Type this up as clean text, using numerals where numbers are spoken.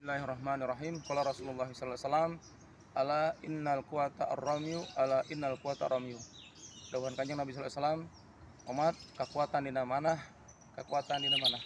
Bismillahirrahmanirrahim. Qala Rasulullah sallallahu alaihi wasallam, ala innal quwata ar-ramyu, ala innal quwata ar-ramyu. Dawuhan Kanjeng Nabi sallallahu alaihi wasallam, omat kekuatan dina manah, kekuatan dina manah.